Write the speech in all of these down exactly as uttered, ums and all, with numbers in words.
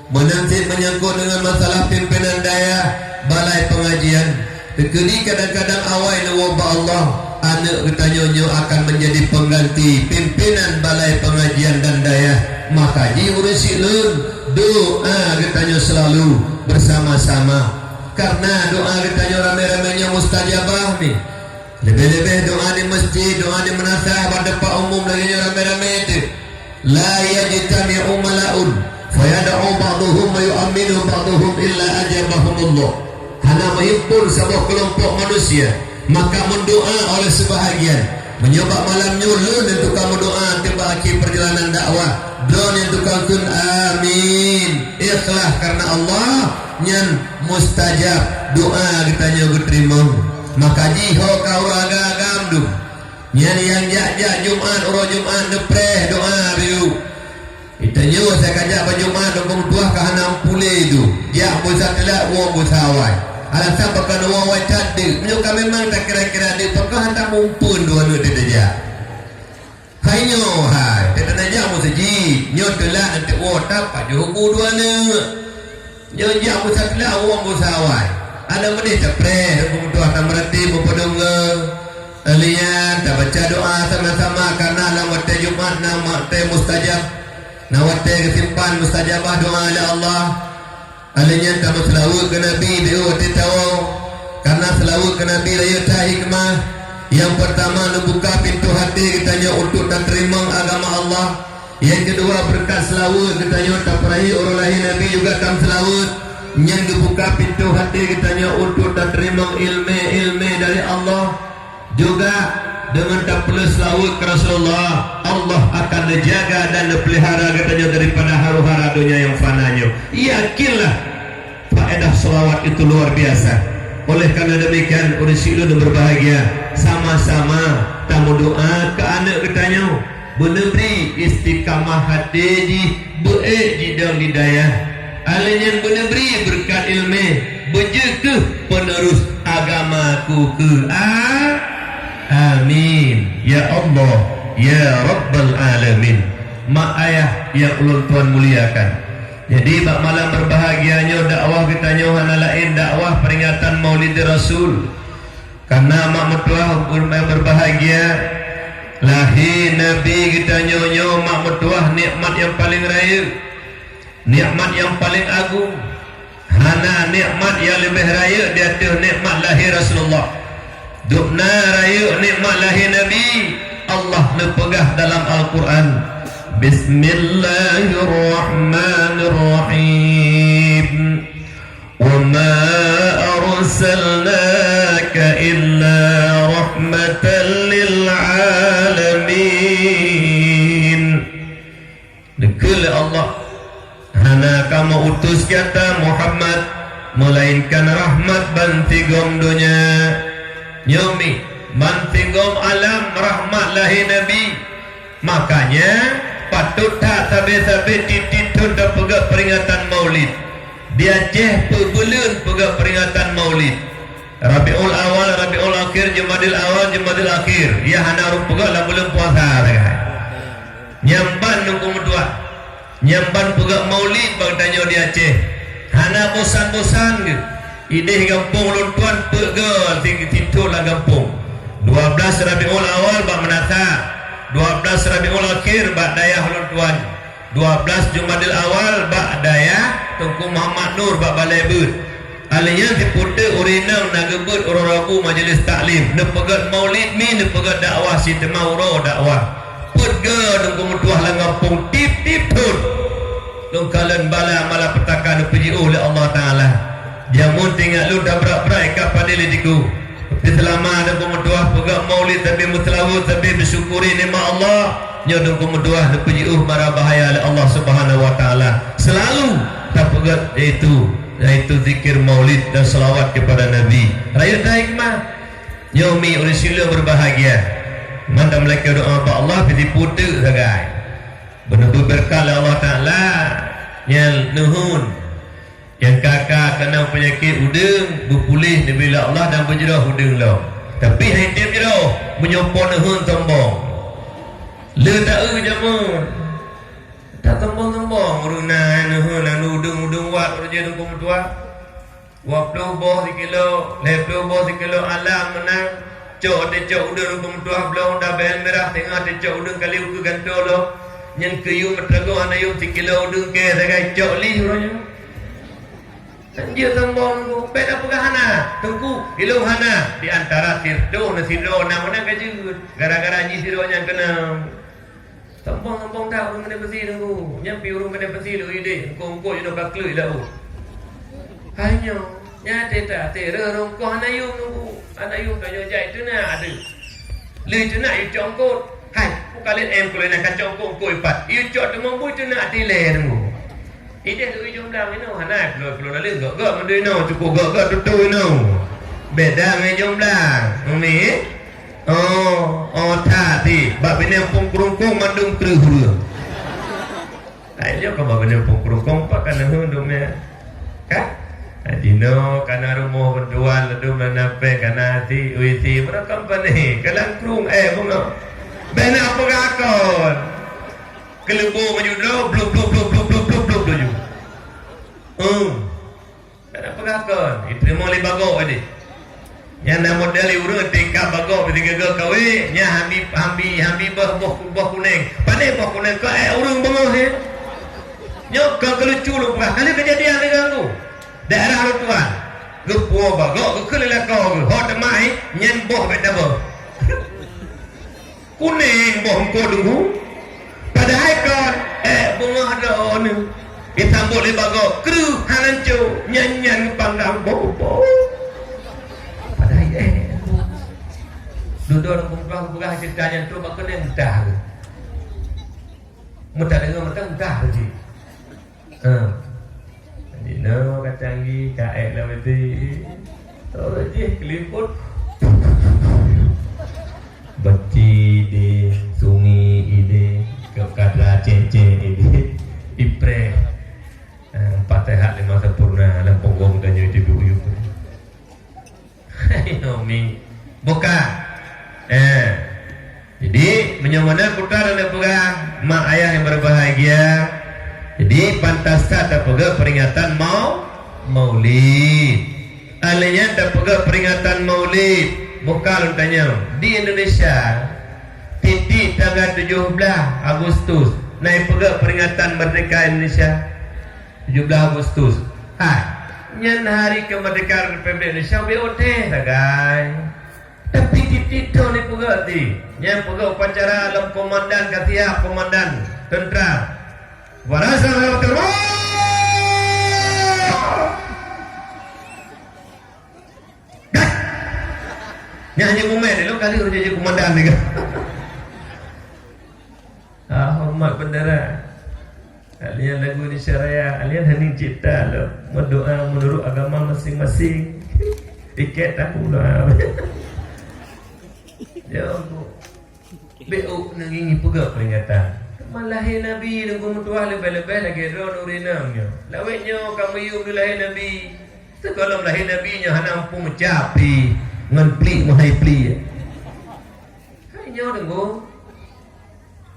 Meunan cit menyangkut dengan masalah pimpinan dayah balai pengajian. Teukeudi kadang-kadang awai neuwoe bak Allah, aneuk geutanyoe nyoe akan menjadi pengganti pimpinan balai pengajian dan dayah. Maka jih ureuëng syiek lôn, doa geutanyoe selalu bersama-sama. Karena doa geutanyoe ramé-ramé nyoe mustajabah nih. Leubeh-leubeh doa di masjid, doa di meunasah, bak teumpat umum lagée nyoe ramé-ramé teuh. La yajtami'u mala'un fayad'u ba'duhum wa yu'amminu ba'duhum illa ajabahumullah. Hana meuhimpun saboh keulompok manusia, maka meudoa oleh seubahagian. Meunyoe bak malam nyoe lôn nyang tukang meudoa teuh bak akhé peurjalanan dakwah, droeneuh nyang tukang kheun amin. Ikhlas karena Allah, nyan mustajab, doa geutanyoe geuteurimong. Maka jih ho ka ureuëng agam-agam dum. Nyan nyang jak-jak Jumat, uroe Jumat neupreh doa bayeue. Geutanyoe asai ka jak bak Jumat, dongkong tuah ka hana meupuléh tu. Jak beusa teulak, woe beusa awai. Alasan pakon woe awai that deuek. Meunyoe ka memang takira-kira deuek, pakon hana muphom dua neuk teuh jak. Hai nyoe hai, teuh tajak meuseujid, nyoe teulak eunteuk woe that pajoh bu dua neuk. Nyoe jak beusa teulak, woe beusa awai. Adak meudeh tapreh, dongkong tuah tameurati meupeudong ngon. Lheueh nyan tabaca doa sama-sama, karena lam watée Jumat na watée mustajab, na watée geusimpan mustajabah doa lé Allah. Lheueh nyan tameuseulaweuet keu Nabi di watée tawoe, karena seulaweuet keu Nabi rayeuk that hikmah. Nyang peurtama, neubuka pintoe até geutanyoe untuk tateurimong agama Allah. Nyang keudua, beureukat seulaweuet geutanyoe tapeurahi uroe lahé Nabi juga tameuseulaweuet. Nyan geubuka pintoe até geutanyoe untuk tateurimong iéleumé-iéleumé dari Allah. Juga deungon tapeuleueh seulaweuet keu Rasulullah, Allah akan neujaga dan neupeulihara geutanyoe daripada huru-hara donya nyang fana nyoe. Yakinlah, faedah seulaweuet itu luar biasa. Oleh karena demikian, ureuëng syiek lôn berbahagia, sama-sama tameudoa keu aneuk geutanyoe. Beuneubri istiqamah até jih, beu-ék jidong di dayah. Lheueh nyan beuneubri beureukat iéleumé, beujeuet keuh penerus agama ku keu a-, amin. Ya Allah, ya Rabbal Alamin. Mak ayah nyang ulôn tuan muliakan. Jadi bak malam berbahagia nyoe dakwah geutanyoe hana laén dakwah peringatan Maulid Rasul. Karena mak meutuah ureuëng nyang berbahagia, lahé Nabi geutanyoe nyoe mak meutuah nikmat nyang paleng rayeuk, nikmat nyang paleng agung. Hana nikmat nyang leubeh rayeuk di ateueh nikmat lahé Rasulullah. Dubna rayeuk nikmat lahé Nabi, Allah neupeugah dalam Al-Quran, Bismillahirrahmanirrahim. Wa ma arsalnaka illa rahmatan lil alamin. Neukheun lé Allah, "Hana kamoe utus gata Muhammad, meulainkan rahmat bansigom donya." Nyoe mi, bansigom alam rahmat lahé Nabi. Makanya, patot that sabe-sabe tieb-tieb thon tapeugét peuringatan Maulid. Di Aceh peuet buleuen peugét peuringatan Maulid. Rabiul Awal, Rabiul Akhir, Jumadil Awal, Jumadil Akhir. Ya hana rhom peugét lam buleuen puasa sagai. Nyan ban Teungku meutuah. Nyan ban peugét Maulid bak tanyoe di Aceh. Hana bosan-bosan geuh. Idéh gampông ulôn tuan peuet goe si-, sithon lam gampông. Dua belas Rabiul Awal bak meunasah. Dua belas Rabiul Akhir bak dayah ulôn tuan. Dua belas Jumadil Awal bak dayah Teungku Muhammad Nur bak Balai Beuet. Alèh nyan siputeuk ureueng inong na geubeuet uroe Rabu majlis taklim. Neupeugét Maulid mi, neupeugét dakwah, si teuma uroe dakwah. Peuet goe Teungku meutuah lam gampông tieb-tieb thon. Lôn kalon bala malapetaka neupeujiôh lé Allah Taala. Jameun teuingat lôn tabrat-brat ikat padé lé tiku. Tapi seulama Teungku meutuah peugét Maulid, tapi meuseulaweuet, tapi meusyukuri nikmat Allah, nyoe Teungku meutuah neupeujiôh mara bahaya lé Allah Subhanahu wa Taala. Seulalu tapeugét, yaitu, yaitu zikir Maulid dan seulaweuet keupada Nabi. Rayeuk that hikmah. Nyoe mi ureueng syedara berbahagia. Mantong meulakée doa bak Allah, pih siputeuk sagai. Beuneubeuet beureukat lé Allah Taala, nyan neuheun. Nyang ka-ka keunong peunyakét udeueng, beupuléh neubri lé Allah dan beujroh udeueng lom. Tapi han jitem jroh, meunyoe po neuheun sombong. Le taeu jameun. Tasombong-sombong, ureueng na neuheun, na udeueng Teungku meutuah, dua ploh boh sikilo, lhèe ploh boh sikilo alam meunan. Cok teucok udeueng Teungku meutuah, bloe honda B L mirah, teungoh teucok udeueng kali ukeue gantoe lom. Nyan keu yum meuteugok hana yum sikilo udeueng kèe sagai cok lé uroe nyoe. Anjeut sombong Teungku, bèk tapeugah hana. Teungku, ilôn hana. Di antara sirtoh na sidroe na meunan ka jeuet. Gara-gara jih sidroe nyan keunong. Sombong-sombong that ureueng keuneuk beusi Teungku. Nyan pih ureueng keuneuk beusi lôn idéh, eungkôt-eungkôt jinoe ka kleuet laôt. Hai nyoe, nyan até that, até reuh rongkoh hana yum Teungku. Hana yum tanyoe jai teunak adeuh. Lé teunak yue cok eungkôt. Hai, peue ka lét em kulôn na ka cok eungkôt-eungkôt ipat. Yue cok teumeumbui teunak até lé Teungku. Idéh lôn i Jong Blang inoe hana, keuluar-keuluar naleueng gok-gok mandum inoe, cukôp gok-gok tutôi inoe. Beda ngon i Jong Blang. Umi. Oh, oh that ti. Bak binéh Phôn Keurungkong mandum kreueh ureueng. Ai nyoe ka bak binéh Phôn Keurungkong pat ka neuheun dum nyan. Kan? Jinoe ka na rumoh bantuan ladum na napéng ka na si ui si meunan company ka lam krueng eh bungoh. Bèk na peugah kon. Keuleubô maju droe, blub, blub, blub, blub, blub, blub, blub, laju. Hmm. Bèk na peugah kon, jiteurimong lé bagok tadi. Nyan na model ureueng tingkah bagok, bisi geugeu kawé, nyan hambi, hambi, hambi boh, boh, boh kunéng. Pané boh kunéng, keu ék ureueng beungoh, he. Nyoe kon keulucu lôn peugah, ka lheueh keujadian lé ganggu. Daerah lôn tuan, geupuwoe bagok, geukheun lé lakoe geuh, ho teuma, he, nyan boh bèk taboh. Kunéng boh eungkôt Teungku. Padahai kon, ék beungoh droeneuh. Disambot lé bagok, kreueh hana co, nyan-nyan geupanggang boh-boh. Padahai ék. Dudoe Teungku peugah, peugah ceurita nyan trok bak keuneuk mudah. Meuta deungoe meuta mudah cit. Ha. Jinoe ka canggih, ka ék lam beusi. Oh, jih keulipot. Beuci idéh, sungi idéh, keu kadra céng-céng idéh, ipreh. Ha, Fatihah lima sempurna lam punggong tanyoe teubiet uyueb. Hai, Umi. Buka. Eh. Jadi, meunyoe meunan putra dan peugah, mak ayah yang berbahagia. Jadi, pantas that tapeugah peringatan mau-, Maulid. Alèh nyan tapeugah peringatan Maulid. Buka lôn tanyong. Di Indonesia, titik tanggal tujuh belas Agustus, na ipeugah peringatan merdeka Indonesia. Tujuh belas Agustus. Ha, nyan hari kemerdekaan Republik Indonesia, B O T sagai. Tapi titik thon ipeugah ti. Nyan peugah upacara lom komandan ka siap, komandan tentara. Baraza Rawa Terus. Dah. Nyan hanya momen, lôn kali ureueng jadi komandan ni kan. Ah, hormat bendera. Alian lagu Indonesia Raya, alian hening cipta lom. Meudoa menurut agama masing-masing. Ikat tahu doa. Ya Allah. Beu neungieng peugah peringatan. Teuma lahé Nabi Teungku meutuah leubeh-leubeh lagèe droeneuh ureueng inong nyoe. Lawét nyoe ka meuyuem di lahé Nabi. Sigohlom lahé Nabi nyoe hana muphom meucap pih ngon plik meuhai plik. Hai nyoe Teungku.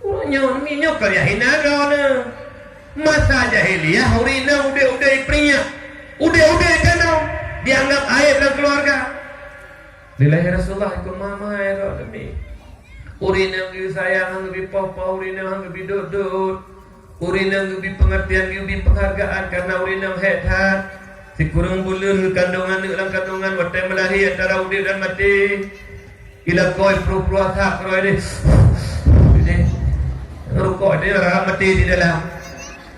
Ureueng nyoe, mi nyoe ka hina droeneuh. Masa jahiliyah ureueng inong udép-udép ipeuingat. Udép-udép keunoe dianggap aéb lam keuluwarga. Di lahé Rasulullah ikôt mama ya Rabbi. Ureueng inong geuyue sayang, han geubri poh-poh, ureueng inong han geubri dot-dot. Ureueng inong geubri peungeurtian, geubri peunghargaan karena ureueng inong hék that. Sikureueng buleuen geukandong aneuk lam kandongan, watèe meulahé antara udép dan maté. Ilakôi pru-pru asap keudroe deh. Deh. Ngeurukok deh, rara maté di dalam.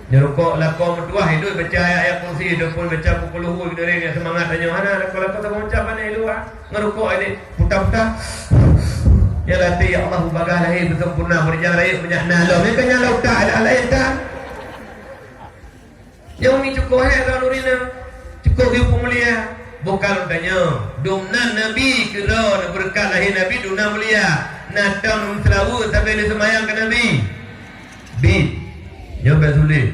Ngeurukok lakoe meutuah, hidup baca ayat-ayat kursi, ataupun baca pukul luhur, keuneureng nyang seumangat tanyoe. Hana, lakoe-lakoe saboh macam mana di luwa. Ngeurukok deh, puta-puta. Ya Latif, ya Allah, bagaih lahé beusempurna, beurijang rayeuk meunyak na lom. Nyan kan nyang lam utak, ada laén tan. Nyoe mi cukôp hék droe ureueng inong, cukôp geupeu mulia. Bukan lôn tanyong, dumnan Nabi keudroe na beureukat lahé Nabi dumnan mulia. Na tom seulaweue sabe lé seumayang keu Nabi. Bit. Nyoe bèk sulet.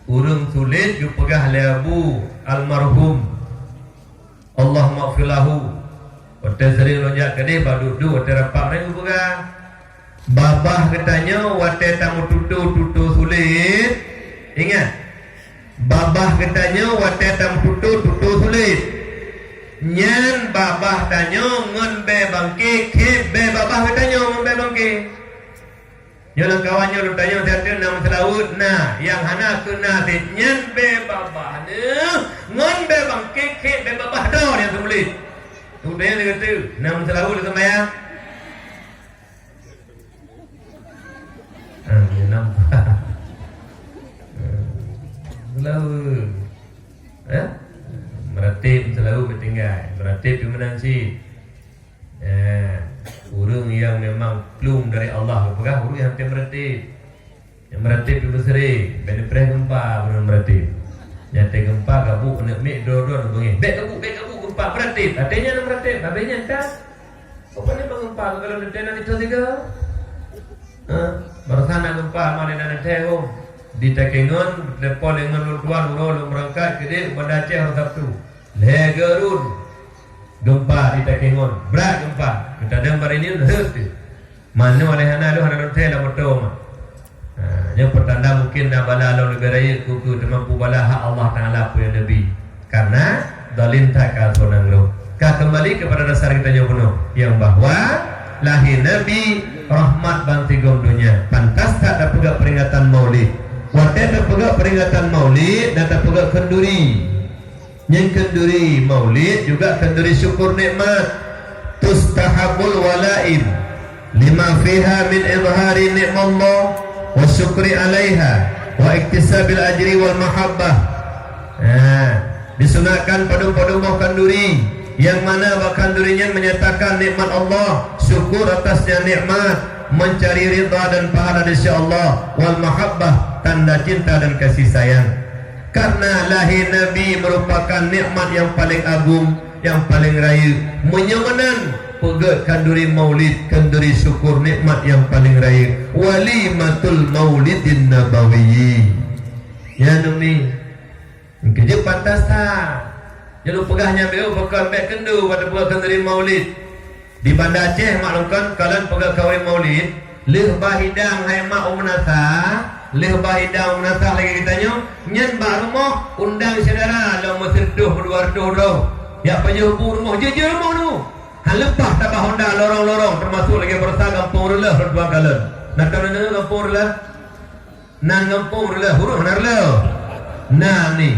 Ureueng sulet geupeugah lé Abu almarhum. Allahummaghfir lahu. Watèe sering lôn jak keudeh bak duek-duek watèe rapat nyan geupeugah, babah geutanyoe watèe tameututoe-tutoe sulet, ingat, babah Babah geutanyoe watée tameututoe, tutoe sulet. Nyan babah tanyoe ngon bée bangke, khép bée babah geutanyoe ngon bée bangke. Nyoe lam kawan nyoe lôn tanyong, siat na meuseulaweuet? Na. Nyang hana keu na cit, nyan bée babah nyoe ngon bée bangke, khép bée babah droe nyang seumeuleuet. Lôn tanyong lé geutanyoe, na meuseulaweuet lé seumayang? Ah, ya nampak. Selalu, eh? Meuratéb selalu beutinggai. Meuratéb pih meunan cit. Eh, ureuëng nyang memang plueng dari Allah, peugah ureuëng nyang teumeuratéb. Nyang meuratéb pih beuseri, bèk neupreh geumpa ureuëng meuratéb. Nyang teugempa gabuk aneuk miet droe-droe beungéh. Bèk gabuk, bèk gabuk geumpa, meuratéb. Até nyan meuratéb, habéh nyan ka. Apa ni meugeumpa kalau neutée na itu tiga? Ha? Barusan na geumpa, mana na neutée, oh. Di Takengon, telepon dengan tuan, uroe lôn beurangkat, keudéh, Banda Aceh, hari Sabtu. Lhèe geurun. Geumpa di Takengon. Brat geumpa. Geutadang bak reunion, heueh tu. Manoe lé hana lôn, hana lôn thèe lam moto ma. Ha, nyoe peutanda mungkin na bala lom leubeh rayeuk keu, keu teuma peubala hak Allah Taala peue nyang neubi. Karena zalim that ka asoe nanggroe. Ka keumbali keupada dasar geutanyoe bunoe, nyang bahwa lahé Nabi rahmat bansigom donya. Pantas that tapeugah peuringatan Maulid. Watèe tapeugah peuringatan Maulid dan tapeugah khanduri. Nyan khanduri Maulid juga khanduri syukur nikmat. Tustahabul walaim lima fiha min izhari nikmallah wa syukri alaiha wa iktisabil ajri wal mahabbah. Ha, disunatkan padum-padum boh khanduri, nyang mana bak khanduri nyan menyatakan nikmat Allah, syukur atasnya nikmat, mencari ridha dan pahala dari sisi Allah, wal mahabbah, tanda cinta dan kasih sayang. Karena lahé Nabi merupakan nikmat nyang paleng agong, nyang paleng rayeuk. Meunyoe meunan, peugét khanduri Maulid, khanduri syukur nikmat nyang paleng rayeuk. Walimatul Maulidin Nabawi. Nyan umi. Keujeuet pantas that. Nyang lôn peugah nyan beu pakon bèk keundo bak tapeugét khanduri Maulid. Di Banda Aceh, mak lôn kon, kalon peugét khanduri Maulid, lheueh bah hidang hai mak u meunasah, lheueh bah hidang u meunasah lagèe geutanyoe, nyan bak rumoh undang syedara lom meusireutôh meudua reutôh droe. Jak pajoh bu rumoh, jeuet-jeuet rumoh nyoe. Han leupah tabah honda lorong-lorong, teumasuk lagèe beureusah gampông Reuleuh lôn tuan kalon. Na kalon gampông Reuleuh? Nan gampông Reuleuh, ureueng hana Reuleuh. Nan ni.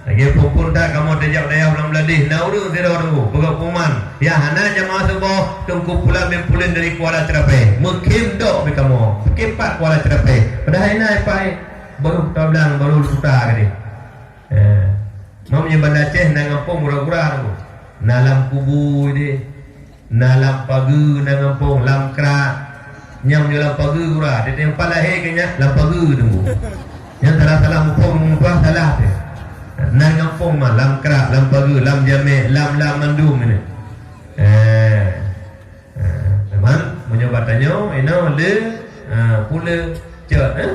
Lagèe phon-phon that kamoe tajak dayah Ulang Beuladih, na ureueng sidroe teungku, peugah pengumuman. Nyang hana jamaah suboh, Teungku Pulan bin Pulen dari Kuala Cherapeh. Meukhém dok bak kamoe. Meukhém pat Kuala Cherapeh. Padahai na ipai, baru Kota Blang, baru Kuta gadeh. Eh. Meunyoe Banda Aceh na gampông gura-gura teungku. Na Lam Kubu deh. Na Lam Pageue na gampông, Lam Krak. Nyang meunyoe Lam Pageue gura, tiep-tiep pat lahé keu nyan Lam Pageue teungku. Nyang salah-salah muphom, muphom salah teuh. Na gampông ma Lam Krak, Lam Pageue, Lam Jamek, Lam, Lam mandum nyan. Eh. Eh, teman, meunyoe bak tanyoe, inoe le, eh, pule, cot, eh?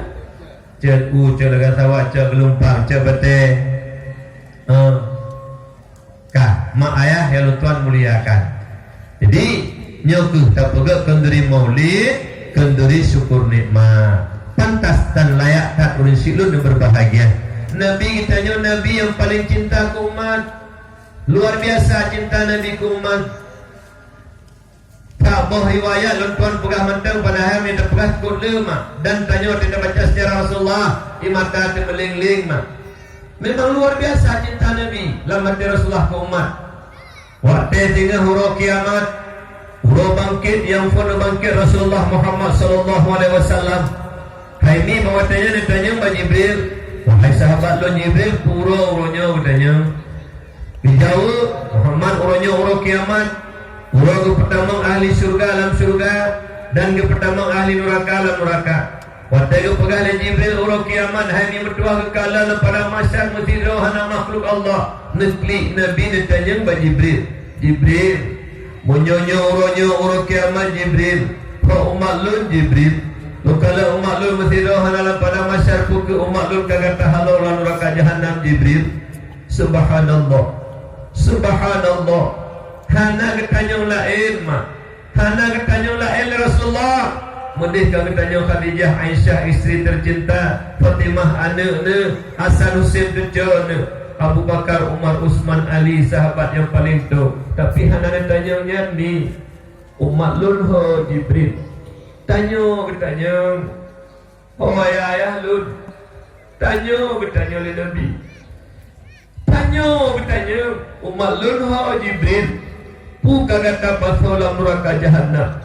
Cot u, cot Leugasawa, cot Geulumpang, cot Batée. Eh. Ka, mak ayah nyang lôn tuan muliakan. Jadi, nyoe kheueh tapeugét khanduri Maulid, khanduri syukur nikmat. Pantas dan layak that ureueng syik lôn nyang berbahagia. Nabi geutanyoe Nabi nyang paleng cinta keu umat. Luar biasa cinta Nabi keu umat. Saboh riwayat lôn tuan peugah mantong, padahai nyang tapeugah cukôp le mak, dan tanyoe tabaca sejarah Rasulullah, di mata teumeuléng-léng mak. Memang luar biasa cinta Nabi lam até Rasulullah keu umat. Watée singoh uroe kiamat, uroe bangkét nyang phon bangkét Rasulullah Muhammad sallallahu alaihi wasallam, hai mi bak watée nyan neutanyong bak Jibril, "Wahai sahabat lôn Jibril, peue uroe, uroe nyoe?" geutanyong. Geujaweueb, "Muhammad, uroe nyoe uroe kiamat, uroe geupeutamong ahli syeuruga lam syeuruga dan geupeutamong ahli nuraka lam nuraka." Watée geupeugah lé Jibril uroe kiamat, hai mi meutuah geukalon lam padang mahsyar meusidroe hana makhluk Allah, neuklik Nabi neutanyong bak Jibril, "Jibril, meunyoe nyoe uroe nyoe uroe kiamat Jibril, keu umat lôn Jibril, lôn kalon umat lôn meusidroe hana lam padang mahsyar, peu kheueh umat lôn ka gata halo lam nuraka jahanam Jibril?" Subhanallah. Subhanallah. Hana geutanyong laén mak. Hana geutanyong laén lé Rasulullah. Meudeh ka geutanyoe Khadijah, Aisyah, istri tercinta, Fatimah, aneuk neuh, Hasan, Husein, cucoe neuh, Abu Bakar, Umar, Utsman, Ali, sahabat nyang paleng top. Tapi hana neutanyong nyan, "Mi, umat lôn ho Jibril?" Tanyoe geutanyoe, "Ho ayah-ayah lôn?" Tanyoe geutanyoe lé Nabi. Tanyoe geutanyoe, "Umat lôn ho Jibril, peue ka gata pasoe lam nuraka jahannam?"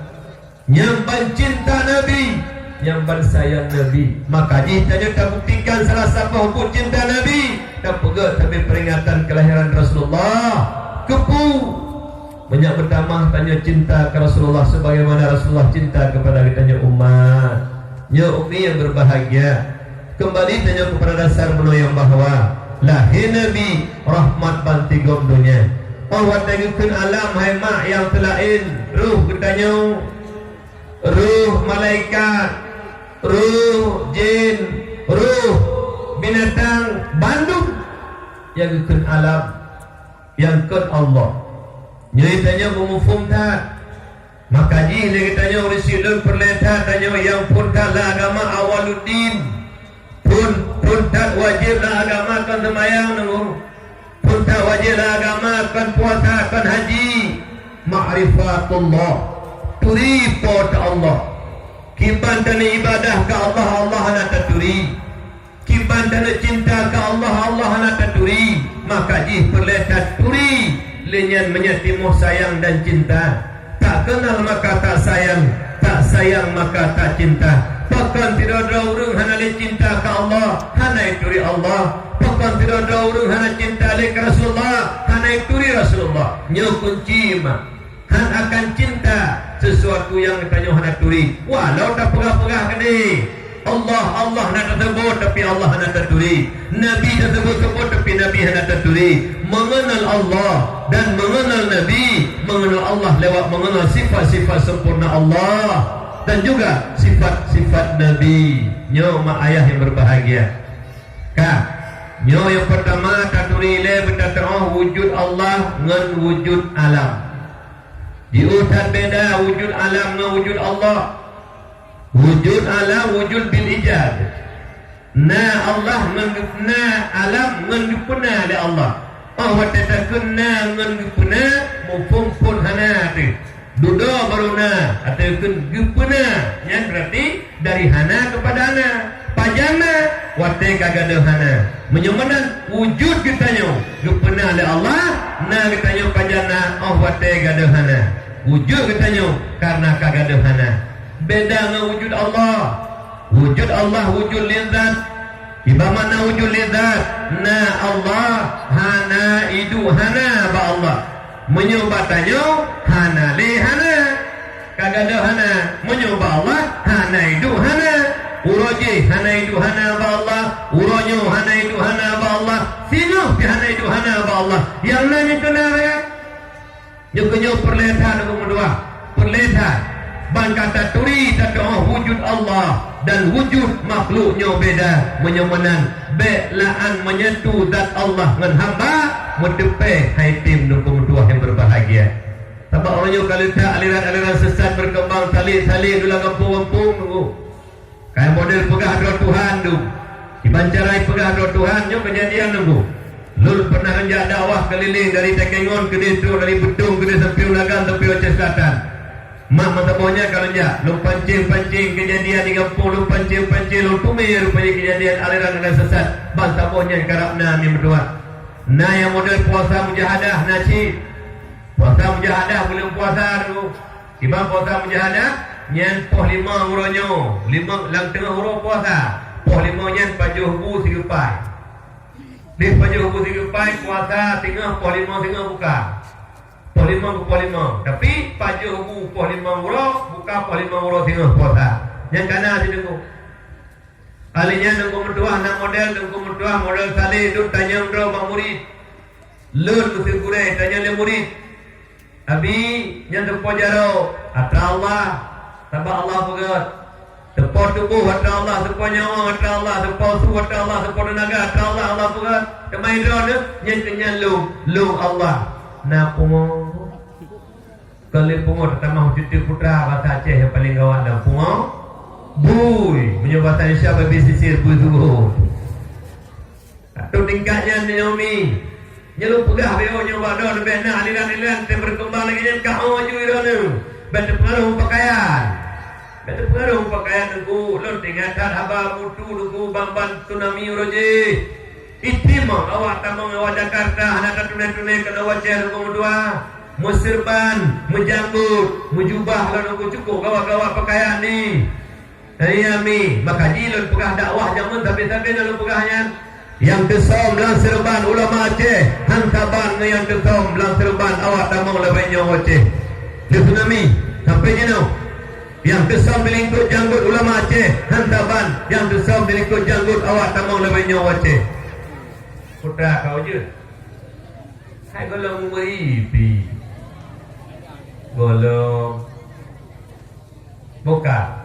Nyang ban cinta Nabi, nyang ban sayang Nabi. Maka jih tanyoe tabuktikan salah saboh buet cinta Nabi, tapeugöt sabe peuringatan keulahiran Rasulullah. Keupeue? Meunyoe meutamah tanyoe cinta keu Rasulullah sebagaimana Rasulullah cinta kepada geutanyoe umat. Nyoe umi nyang berbahagia. Keumbali tanyoe keupada dasar bunoe nyang bahwa lahé Nabi rahmat bansigom donya. Óh watée geukheun alam hai mak nyang teulaén, roh geutanyoe, roh malaikat, roh jén, roh binatang, bandum nyang geukheun alam, nyang kon Allah. Nyoe tanyoe beumuphom that. Maka jih lé geutanyoe ureuëng syiek lôn peureulée that tanyoe nyang phon that lam agama awaluddin. Phon, phon that wajéb lam agama kon seumayang nunggu. Phon that wajéb lam agama kon puasa, kon haji. Ma'rifatullah. Turi Po teu Allah. Kiban tanyoe ibadah keu Allah, Allah hana taturi. Kiban tanyoe cinta keu Allah, Allah hana taturi, maka jih peureulée taturi. Lé nyan meunyoe timoh sayang dan cinta, tak kenal maka tak sayang, tak sayang maka tak cinta. Pakon sidroe-droe ureuëng hana lé cinta keu Allah, hana ituri Allah. Pakon sidroe-droe ureuëng hana cinta lé keu Rasulullah, hana ituri Rasulullah. Nyoe kunci mak. Hana akan cinta sesuatu nyang tanyoe hana turi. Walau tapeugah-peugah keudeh, Allah, Allah na taseubut, tapi Allah hana taturi. Nabi taseubut-seubut, tapi Nabi hana taturi. Mengenal Allah dan mengenal Nabi, mengenal Allah lewat mengenal sifat-sifat sempurna Allah dan juga sifat-sifat Nabi. Nyoe mak ayah yang berbahagia. Ka, nyoe nyang peurtama taturi lé beutateu'oh wujud Allah ngon wujud alam. Jiôh that beda wujud alam ngon wujud Allah. Wujud alam wujud bil ijad. Na Allah ngon geup-, na alam ngon geupeuna lé Allah. Óh watée takheun na ngon geupeuna, muphom phon hana teuh. Dudoe barô na, ateueh kheun geupeuna, nyan berarti dari hana keupada na. Pajan na? Watée ka gadôh hana. Meunyoe meunan, wujud geutanyoe geupeuna lé Allah, na geutanyoe pajan na óh watée gadôh hana. Wujud geutanyoe kareuna ka gadôh hana. Beda ngon wujud Allah. Wujud Allah wujud lizat. Iban makna wujud lizat, na Allah, hana iduek hana bak Allah. Meunyoe bak tanyoe, hana lé hana. Ka gadôh hana, meunyoe bak Allah, hana iduek hana. Uroe jéh hana iduek hana bak Allah, uroe nyoe hana iduek hana bak Allah, singoh pih hana iduek hana bak Allah. Nyang na nyoe keunan, ya? Nyoe keunyoe peureulée that, Teungku meutuah, peureulée that. Ban ka taturi tateu'oh wujud Allah dan wujud makhluk nyoe beda. Meunyoe meunan, bék la'an meunyetu zat Allah ngon hamba, meuteupée hai tem, Teungku meutuah nyang berbahagia. Sabab uroe nyoe ka leutak aliran-aliran sesat berkembang saleb-saleb di lam gampông-gampông, Teungku. Kai model peugah droe Tuhan dum. Kiban cara peugah droe Tuhan nyoe keujadian nunggu. Lôn pernah neujak dakwah keulileng dari Takengon keudeh trok dari Beutong keudeh sampoe u Nagan sampoe Aceh Selatan. Mak meusaboh nyan ka lôn jak, lôn pancing-pancing keujadian di gampông, lôn pancing-pancing, lôn teumé rupajih keujadian aliran-aliran sesat. Ban saboh nyan karab na mi meutuah. Na nyang model puasa mujahadah na cit. Puasa mujahadah buleuen puasa tu. Kiban puasa mujahadah, nyan poh limong uroe nyoe, limong lam teungoh uroe puasa. Poh limong nyan pajoh bu sigeupai. Di pajoh bu sigeupai puasa singoh poh limong singoh buka. Poh limong ke poh limong. Tapi pajoh bu poh limong uroe, buka poh limong uroe singoh puasa. Nyan ka na sideh. Ahli nyan Teungku meutuah na model, Teungku meutuah model saleh dum tanyong droe bak murit. Lôn meusikurée tanyong lé murit. Abi, nyan teupo jaroe, atra Allah, sabab Allah peugét. Teupo tuboh, atra Allah, teupo nyawöng, atra Allah, teupo su, atra Allah, teupo teunaga, atra Allah, Allah peugét. Teuma droeneuh, nyan keuh nyan lôn, lôn Allah. Na pungo. Kon lé pungo teutamah cuti putra basa Aceh nyang paleng gawat dan pungo. Bui, meunyoe bahasa Indonesia, babi sisir, bui tugot. Atau tingkat nyan nyoe mi. Nyoe lôn peugah beu nyoe bak droe, leubeh na aliran-aliran teuh beukeumbang lagée nyan ka ho aju droeneuh. Bèk teupeungaruh pakaian. Bèk teupeungaruh pakaian Teungku. Lôn teuingat that haba Abu Tu Teungku ban-ban tsunami uroe jih. Item awak tamong awak Jakarta hana tatuné-tuné keunoe wacée Teungku meutuah. Meuseureuban, meujanggot, meujubah lôn Teungku cukôp gawat-gawat pakaian ni. Hai ami, maka jih lôn peugah dakwah jameun sabe-sabe na lôn peugah nyan. Nyang teusöm lam seureuban ulama Aceh, han saban ngon nyang teusöm lam seureuban awak tamong leubeh nyoe Aceh. Lé tsunami, sampai jinoe. Nyang teusöm di lingkot janggot ulama Aceh, han saban nyang teusöm di lingkot janggot awak tamong leubeh nyoe Aceh. Putra kau jeuet. Hai golom meuri pi. Golom. Buka.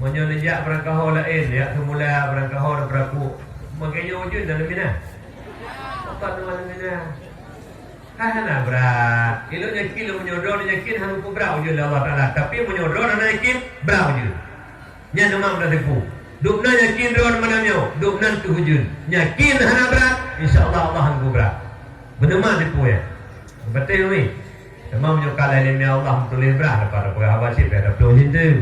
Meunyoe neujak beurangkaho laén, jak seumula beurangkaho dan beuraku. Makajih ujeuen dan leumina. Apa tu leumina? Hai hana brat. Ilôn yakin lôn meunyoe droeneuh yakin hana peubrat ujeuen lé Allah Taala. Tapi meunyoe droeneuh hana yakin, brat ujeuen. Nyan teuma meunan teupeu. Dubna yakin droeneuh meunan nyoe, dubna teuh ujeuen. Yakin hana brat, insya Allah Allah hana peubrat. Beuneuman teupeu ya. Beutôi umi. Teuma meunyoe ka lheueh ileumèe Allah meutuléh brat, dapat peugah haba cit, bèk tapeutôh jih teuh.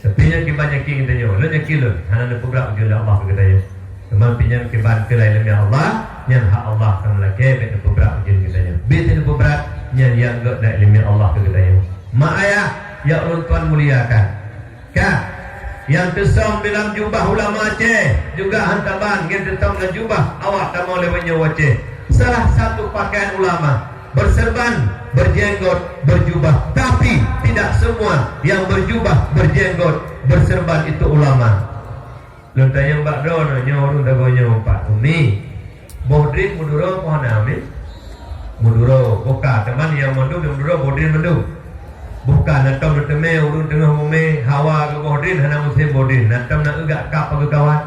Tapi nyan kiban yakin geutanyoe, lôn yakin lôn, hana neupeubrat ujeuen lé Allah keu geutanyoe. Teuma pih nyan kiban keu lheueh ileumèe Allah, nyan hak Allah ka meulakèe bèk neupeubrat ujeuen geutanyoe. Bit neupeubrat, nyan nyang gèt lheueh ileumèe Allah keu geutanyoe. Mak ayah, nyang ulôn tuan muliakan. Ka, nyang teusöm di lam jubah ulama Aceh juga han saban ngon teusöm lam jubah awak tamong leubeh nyoe Aceh. Salah satu pakaian ulama, berserban, berjenggot, berjubah. Tapi tidak semua yang berjubah, berjenggot, berserban itu ulama. Lôn tanyong bak droeneuh nyoe ureueng sagoe nyoe Pak Umi. Boh drien meuduro peue hana, Umi? Meuduro, boh ka, teuma nyang mandum nyang meuduro boh drien mandum. Boh ka, na tom neuteumé ureueng teungoh mumé hawa keu boh drien hana musém boh drien, na tom na eu gak kap pageue kawat.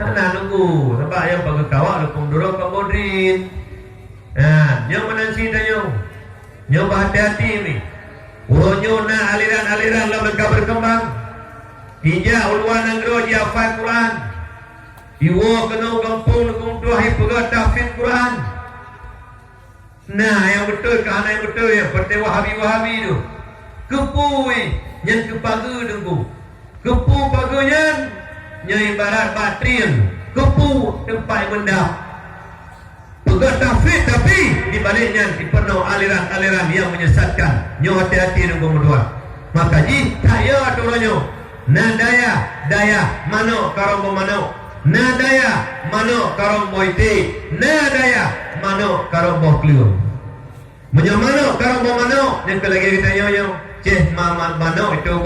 Hana nunggu, sabab nyang pageue kawat lupông meuduro kon boh drien. Nah, nyoe meunan cit tanyoe. Nyoe beuhati-hati mi. Uroe nyoe na aliran-aliran lom ka beukeumbang. Ija u luwa nanggroe jihafai Quran. Iwoe keunoe gampông neukeumeudroh ipeugah tahfiz Quran. Na nyang beutôi ka hana nyang beutôi, nyang patéh Wahabi-Wahabi tu. Keupeue nyan keupageue teungku. Keupeue pageue nyan? Nyoe ibarat bak trien. Keupeue teumpat meundap. Peugah tahfiz, tapi di balik nyan ipeunoh aliran-aliran nyang menyesatkan. Nyoe hati-hati deungon meutuah. Maka jih, that yo atoran nyoe. Na dayah, dayah, manok karong boh manok. Na dayah, manok karong boh iték. Na dayah, manok karong boh kleueng. Meunyoe manok karong boh manok, nyang keu lagèe geutanyoe nyoe, ceh ma-, ma-, manok itu